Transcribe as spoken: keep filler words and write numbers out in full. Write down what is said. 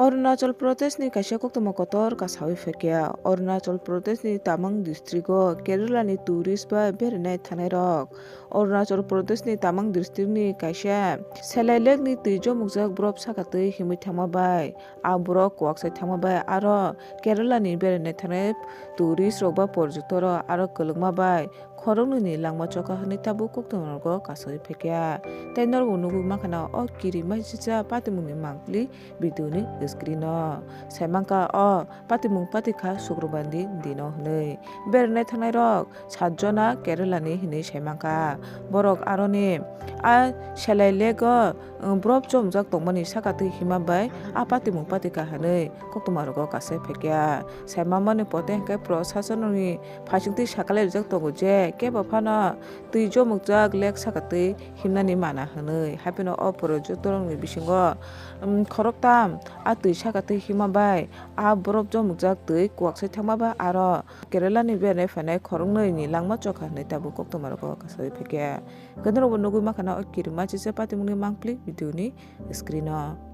Arunachal Pradesh ni kaisa koktwma kotor kasawi phaikha. Arunachal Pradesh ni Tamang district o Kerala ni tourist bai berainai thangnai rok. Arunachal Pradesh ni Tamang district ni kaisa Selai Lake ni twi jomukjak borok sakatwi himwi thangma bai, a borok kwak sai thangma bai aro Kerala ni berainai thangnai tourist rok ba porjoto rok aro kwlwkma bai khoroknwi ni langma chokha hwnwi tabuk koktwma rogo kasawi phaikha. Tei norok bo nugwi mankha na o kirima chicha patimung ni mangpili video ni screen o. Sai mankha o patimung patikha Sukrubandi dino hwnwi. Berainai thangnai rok sat jona Kerala ni hwnwi sai mankha. Borok aroni a Selai Lake o, um, borok chomjak tongmani sakatwi hima bai a patimung patikha hwnwi koktwma rogo kasawi phaikha. Sai mamani pote hwnkhe prosason ni phaisingtwi sakalaijak tongo je kebo phano twi jomukjak lake sakatwi himnani mana hwnwi. Hapheno o porjoto rokni bisingo, um, khoroktam a twi sakatwi hima bai a borok jomukjak twi kwak sai thangma bai aro Kerala ni berainai phainai khoroknwi ni langma chokha hwnwi tabuk koktwma rogo kasawi phaikha. Hwnkhe norok bo nugwi mankha na o kirima chicha patimung ni mangpili video ni screen o.